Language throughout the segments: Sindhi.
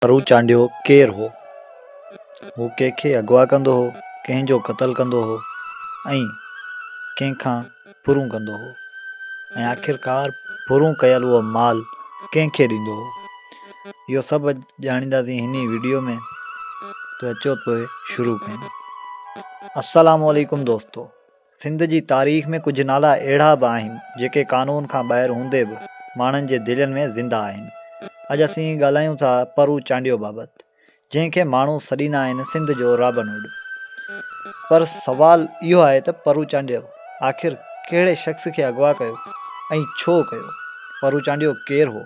پرو چانڊيو ڪير هو؟ هو ڪنهن کي اغوا ڪندو هو، ڪنهن جو قتل ڪندو هو ۽ ڪنهن کان ڦرون ڪندو هو ۽ آخرڪار ڦرون ڪيل اهو مال ڪنهن کي ڏيندو هو؟ اهو سڀ اڄ ڄاڻينداسين هن ئي وڊيو ۾ ته اچو پوء شروع ڪيون. السلام عليڪم دوستو! سنڌ جي تاريخ ۾ ڪجهه نالا اهڙا به آهن، جيڪي قانون کان ٻاهر هوندي به ماڻهن جي دلين ۾ زنده آهن. اڄ اسين ڳالهايون ٿا پرو چانڊيو بابت، جنهن کي ماڻهو سڏيندا آهن سنڌ جو رابن هوڊ. پر سوال اهو آهي ته پرو چانڊيو آخر ڪهڙي شخص کي اغوا ڪيو ۽ ڇو ڪيو؟ پرو چانڊيو ڪير هو؟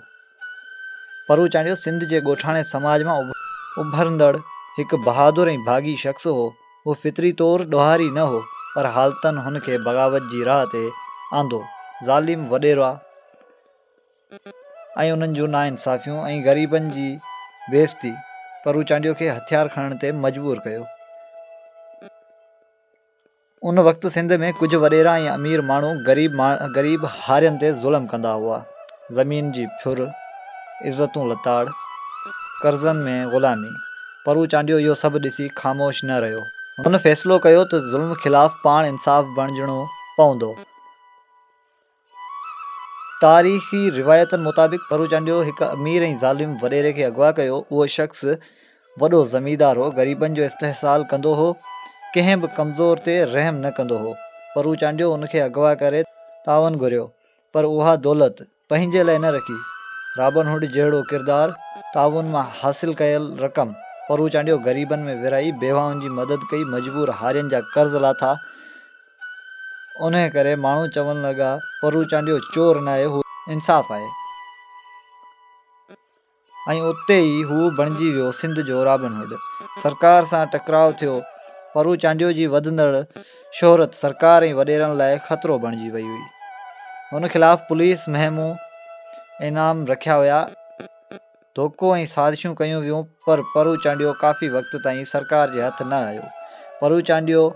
پرو چانڊيو سنڌ جي ڳوٺاڻي سماج مان اڀرندڙ هڪ بهادر ۽ ڀاڳي شخص هو. هو فطري طور ڏوهاري نه هو، پر حالتن هن کي بغاوت جي راهه تي آندو. ظالم وڏيرا ۽ انهن جون ناانصافيون ۽ غريبن جي بيعزتي پرو چانڊيو کي هٿيار کڻڻ تي مجبور ڪيو. ان وقت سنڌ ۾ ڪجهه وڏيرا ۽ امير ماڻهو غريب غريب هارين تي ظلم ڪندا هئا. زمين جي ڦر، عزتون لتاڙ، قرضن ۾ غلامي. پرو چانڊيو اهو سڀ ڏسي خاموش نه رهيو. هن فيصلو ڪيو ته ظلم خلاف پاڻ انصاف بڻجڻو پوندو. تاريخي روايتن مطابق پرو چانڊيو هڪ امير ۽ ظالم وڏيري کي اغوا ڪيو. اهو شخص وڏو زميندار هو، غريبن جو استحصال ڪندو هو، ڪنهن به ڪمزور تي رحم نه ڪندو هو. پرو چانڊيو ان کي اغوا ڪري تعاون گهريو، پر اها دولت پنهنجي لاء نه رکي. رابن هوڊ جهڙو ڪردار تعاون مان حاصل ڪيل رقم پرو چانڊيو غريبن ۾ ورهائي بيواهن جي مدد ڪئي، مجبور هارين جا قرض لاٿا. انهيء ڪري ماڻهو چوڻ لڳا، پرو چانڊيو چور ناهي، هو انصاف آهي. ۽ اتي ئي هو بڻجي ويو سنڌ جو رابن هوڊ. سرڪار سان ٽڪراء ٿيو. پرو چانڊيو جي وڌندڙ شهرت سرڪار ۽ وڏيرن لاء خطرو بڻجي وئي هئي. هن خلاف پوليس مهمون، انعام رکيا ويا. ڌوڪو ۽ سازشون ڪيون ويون پر پرو چانڊيو ڪافي وقت تائين سرڪار جي هٿ نه آيو. پرو چانڊيو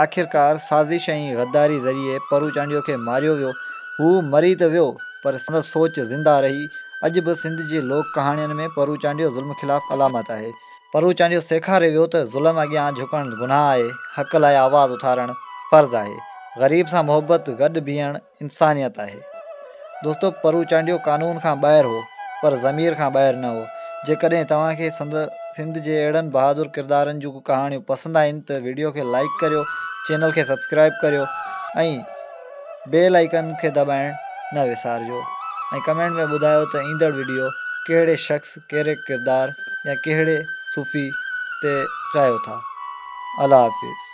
آخرڪار سازش ۽ غداري ذريعي پرو چانڊيو کي ماريو ويو. هو مري ته ويو پر سندس سوچ زنده رهي. اڄ به سنڌ جي لوڪ ڪهاڻين ۾ پرو چانڊيو ظلم خلاف علامت آهي. پرو چانڊيو سيکاري ويو ته ظلم اڳيان جهڪڻ گناهه آهي، حق لاء آواز اٿارڻ فرض آهي. غريب سان محبت، گڏ بيهڻ انسانيت آهي. دوستو پرو چانڊيو قانون کان ٻاهر هو پر ضمير کان ٻاهر نه هو. جيڪڏهن توهان کي سنڌ جي اهڙن بهادر ڪردارن جون ڪهاڻيون پسند آهن ته وڊيو کي لائيڪ ڪريو، چينل کي سبسڪرائيب ڪريو ۽ بيل آئيڪن کي دٻائڻ نه وسارجو ۽ ڪمينٽ ۾ ٻڌايو ته ايندڙ وڊيو ڪهڙي شخص، ڪهڙي ڪردار يا ڪهڙي صوفي تي چاهيو ٿا. الله حافظ.